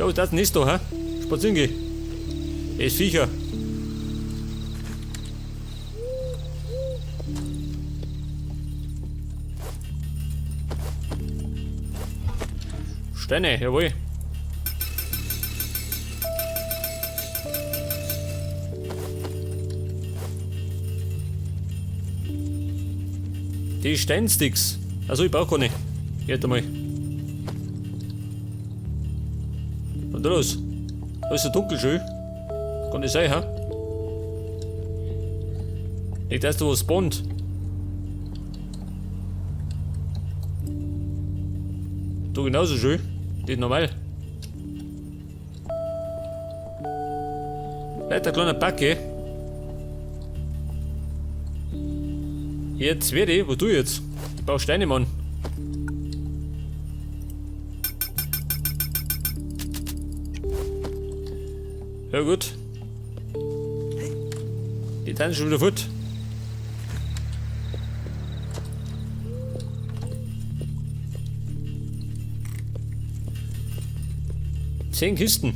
Ja, was das denn ist da, hä? Spazieren gehen. Ist Viecher. Steine, jawohl. Die Steinsticks. Also ich brauche keine. Jetzt einmal. Und los. Da ist so dunkel schön. Kann das sein, hä? Nicht, dass da was spawnt. Du genauso schön. Das ist normal. Weiter kleiner Backe. Jetzt werde ich, wo du jetzt? Ich brauch Steine, Mann. Ja gut. Die tanzen schon wieder fort. 10 Kisten.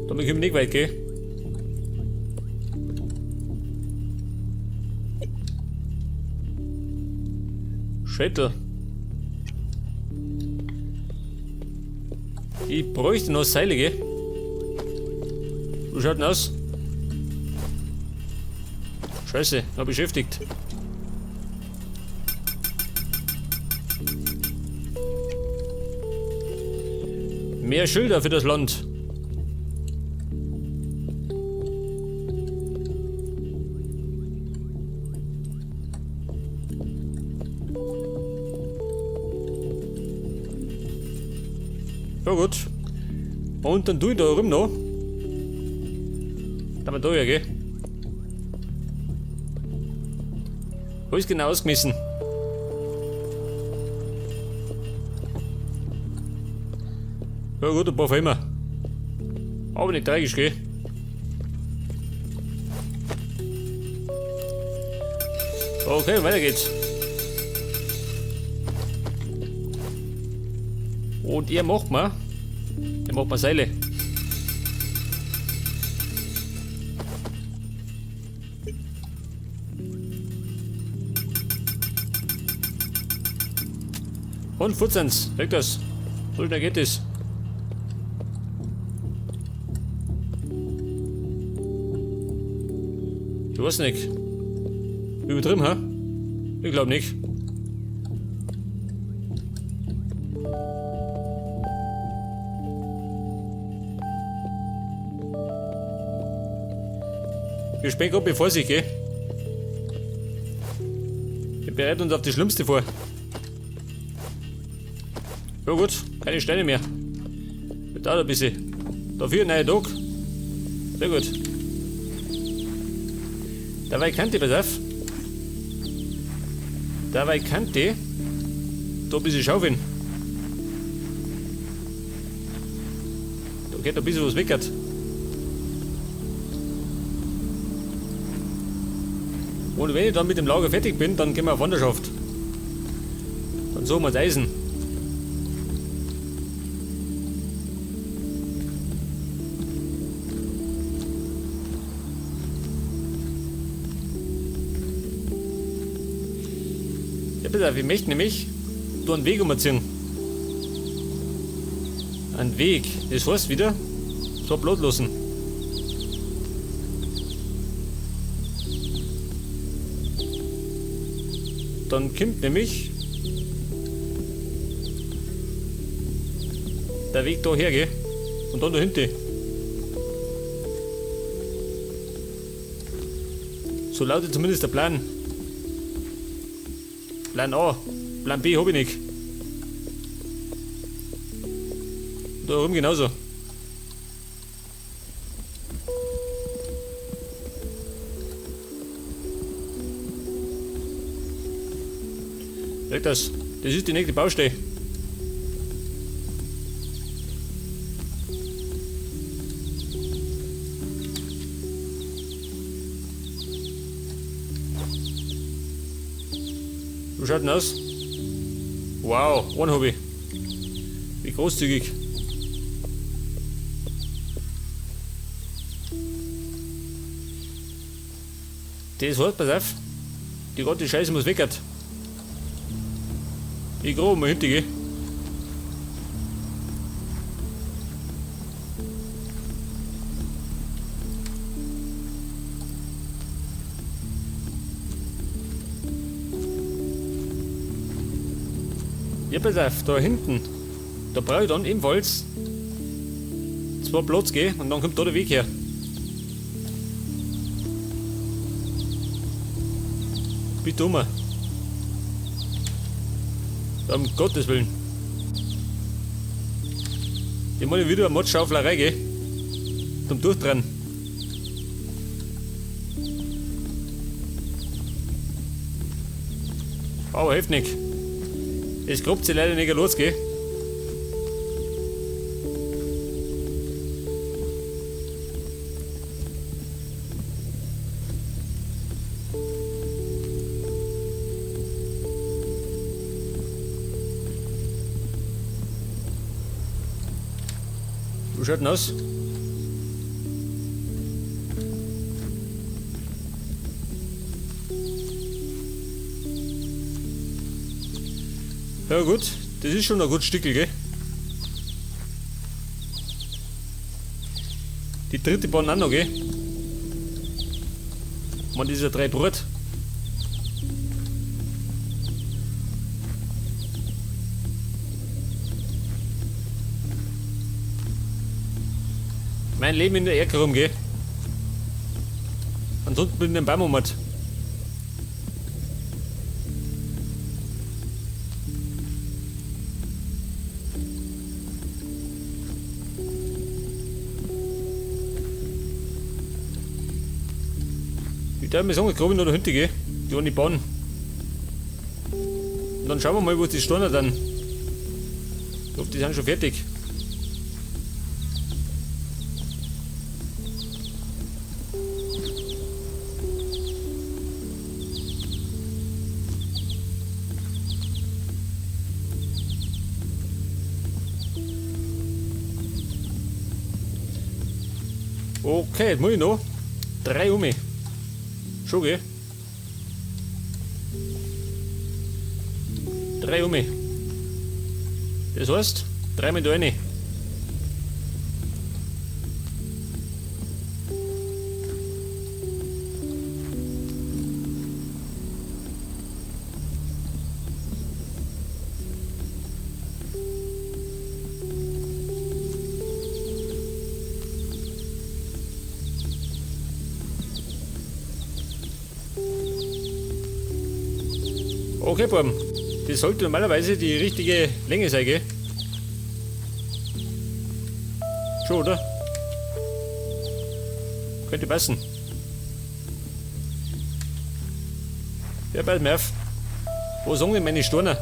Damit können wir nicht weit gehen. Schädel. Ich bräuchte noch Seile, gell? Wie schaut denn aus? Scheiße, noch beschäftigt. Mehr Schilder für das Land. Ja gut. Und dann tu ich da rum noch. Da mal da ja, gell? Wo ist genau ausgemessen? Ja gut, ein paar Filme. Aber nicht tragisch, gell? Okay, weiter geht's. Und er macht mal. Er macht mal Seile. Und Futzens, weg das. So schnell geht es. Ich weiß nicht. Übertrieben, hä? Ich glaub nicht. Wir spielen grad bevor sich, gell? Wir bereiten uns auf das Schlimmste vor. Ja gut, keine Steine mehr. Das dauert ein bisschen. Dafür ein neuer Tag. Sehr gut. Dabei kannte, pass auf. Dabei kannte da ein bisschen schaufeln. Da geht ein bisschen was weg. Und wenn ich dann mit dem Lager fertig bin, dann gehen wir auf Wanderschaft. Dann suchen wir das Eisen. Ja, pass auf, ich möchte nämlich da einen Weg umziehen. Ein Weg, das heißt wieder, so Blut lassen. Dann kommt nämlich der Weg da her, gell? Und dann da hinten. So lautet zumindest der Plan. Plan A. Plan B hab ich nicht. Da rum genauso. Merkt das? Das ist die nächste Baustelle. Wie schaut denn aus? Wow, einen hab ich. Wie großzügig. Das heißt, pass auf, die ganze Scheiße muss weg. Ich grabe mal hinter, gell? Ja, pass auf, da hinten, da brauche ich dann ebenfalls 2 Platz, gell? Und dann kommt da der Weg her. Bitte um. Um Gottes Willen. Ich mache wieder eine Mordschauflerei, gell? Zum Durchtrennen. Aber hilft nicht. Es grubt sich leider nicht los, gell? Wie schaut denn aus? Ja gut, das ist schon ein gutes Stückel, gell? Die dritte Bahn auch noch, gell? Man, das ist ja 3 Brot. Mein Leben in der Ecke rum, gell? Ansonsten bin ich in den Baum um. Ich darf mir sagen, ich grabe noch dahinter, gell? Die eine Bahn. Und dann schauen wir mal, wo die Steine dann. Ich hoffe, die sind schon fertig. Okay, jetzt muss ich noch 3 um. Schon, gell? 3 um. Das heißt, 3 mit rein. Okay, Buben, das sollte normalerweise die richtige Länge sein, gell? Schon, oder? Könnte passen. Ja, pass mir auf. Wo sind denn meine Steine?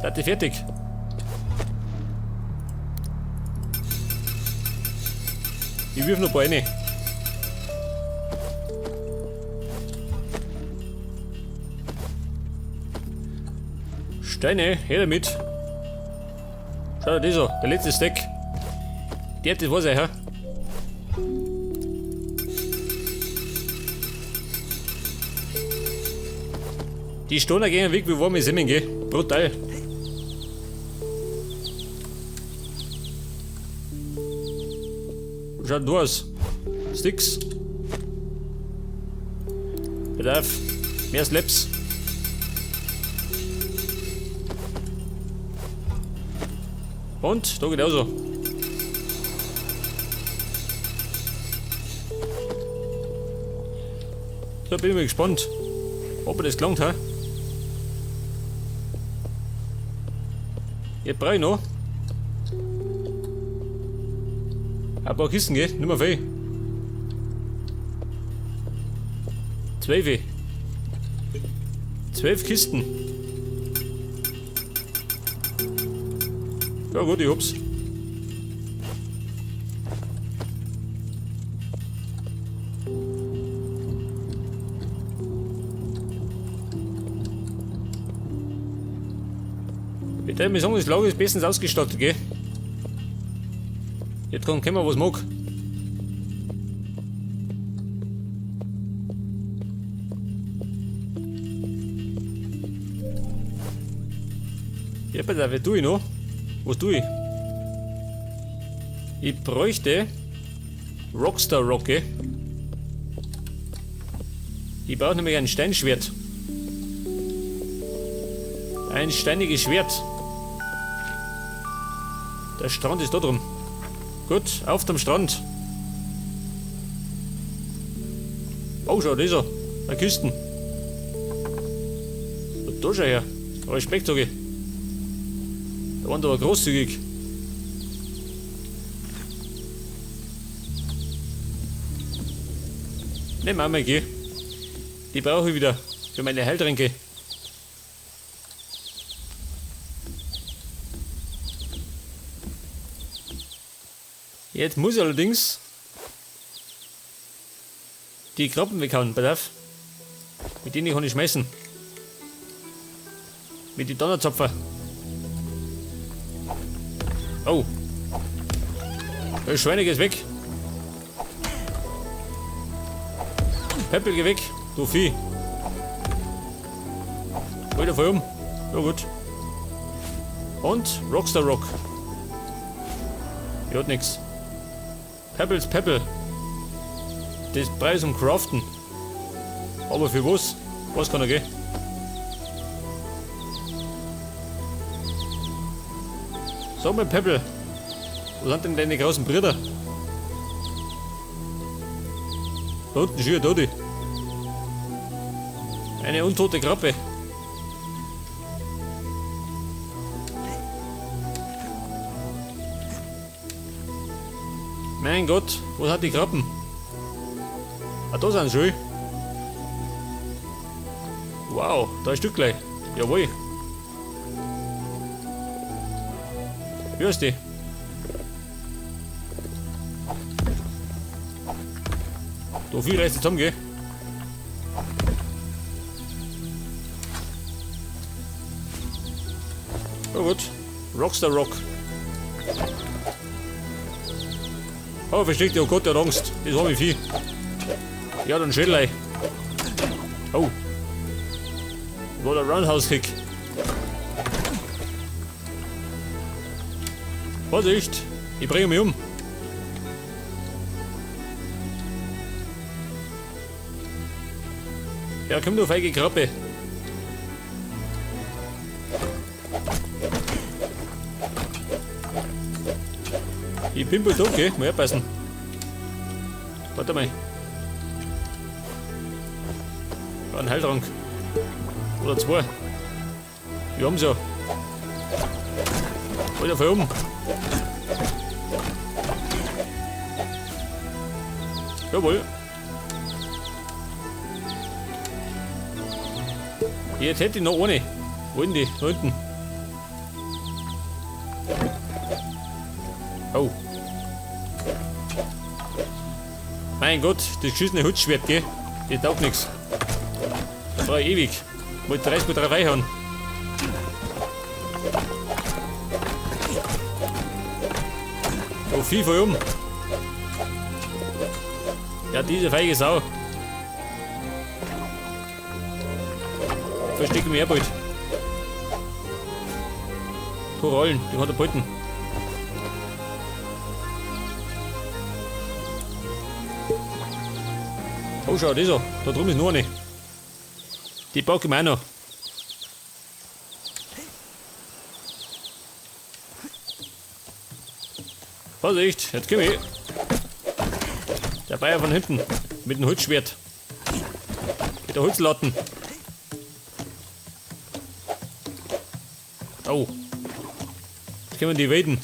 Seid ihr fertig? Ich wirf noch ein paar rein. Steine, her damit. Schau dir das an, der letzte Stack. Der, das war's ja. Die Steine gehen weg wie warme Semmeln, gell? Brutal. Schaut du aus. Sticks. Bedarf. Mehr Slaps. Und da geht auch so. Da bin ich mal gespannt, ob er das gelangt hat. Jetzt brauche ich noch ein paar Kisten, gell? Nicht mehr viel. 12. 12 Kisten. Ja gut, ich hab's. Ich würde mir sagen, das Lager ist bestens ausgestattet, gell? Jetzt kann kommen, was mag. Ja, pass auf, was tue ich noch? Was tue ich? Ich bräuchte Rockstar Rock, gell? Ich brauche nämlich ein Steinschwert. Ein steiniges Schwert. Der Strand ist da drum. Gut, auf dem Strand. Oh, schau, da ist er. Eine Kisten. Da schau her. Respekt, sag ich. Da waren aber großzügig. Nehmen wir mal, geh. Die brauche ich wieder für meine Heiltränke. Jetzt muss ich allerdings die Krabben weghauen, pass auf. Mit denen kann ich schmeißen. Mit den Donnerzapfer. Oh. Das Schweine geht weg. Peppel, geh weg, du Vieh. Wieder voll um. Ja gut. Und Rockstar Rock. Hier hat nix. Pebbles Pebble. Das Preis um Craften. Aber für was? Was kann er gehen? Sag mal, Pebble. Wo sind denn deine großen Brüder? Da unten schier da die. Eine untote Krabbe. Mein Gott, wo sind die Krabben? Ah, da sind sie schon. Wow, da ist ein Stück gleich. Jawohl. Wie ist die? Da viel reißt zusammen, gell? Ja gut. Rockstar Rock. Oh, versteck dich, oh Gott, der hat Angst. Das hab ich viel. Ja, dann Schädel. Oh. War der Roundhouse Kick. Vorsicht! Ich bringe mich um. Ja, komm du feige Krabbe. Ich bin bald da, okay? Mal aufpassen. Warte mal. Ein Heiltrank. Oder zwei. Wir haben's ja. Alter, voll um. Jawohl. Jetzt hätte ich noch eine. Wo sind die? Da hinten. Oh. Mein Gott, das geschissene Holzschwert, gell? Das taugt nix. Das brauche ich ewig. Wollte 30 mal 3 reinhauen. Oh, Vieh voll um. Ja, diese feige Sau. Verstecke mich bald. Korallen, die hat er behalten. Oh, schau, das da. Da drüben ist noch eine. Die packe ich mir auch noch. Vorsicht, jetzt komm ich. Der Bayer von hinten. Mit dem Holzschwert. Mit der Holzlatten. Oh. Jetzt können wir die Weiden.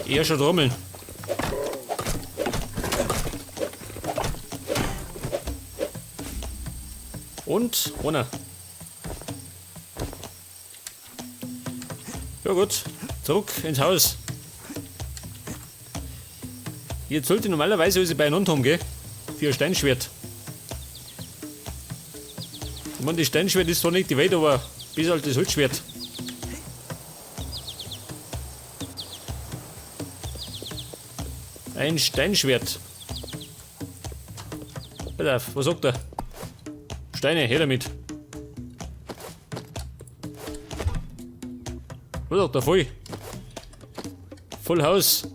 Eher schon trommeln. Und einer. Ja gut, zurück ins Haus. Jetzt sollte normalerweise alles beieinander haben, gell? Für ein Steinschwert. Ich meine, das Steinschwert ist zwar nicht die Welt, aber bis halt das Holzschwert. Ein Steinschwert. Pass auf, was sagt er? Steine, her damit. Was sagt er? Voll. Voll Haus.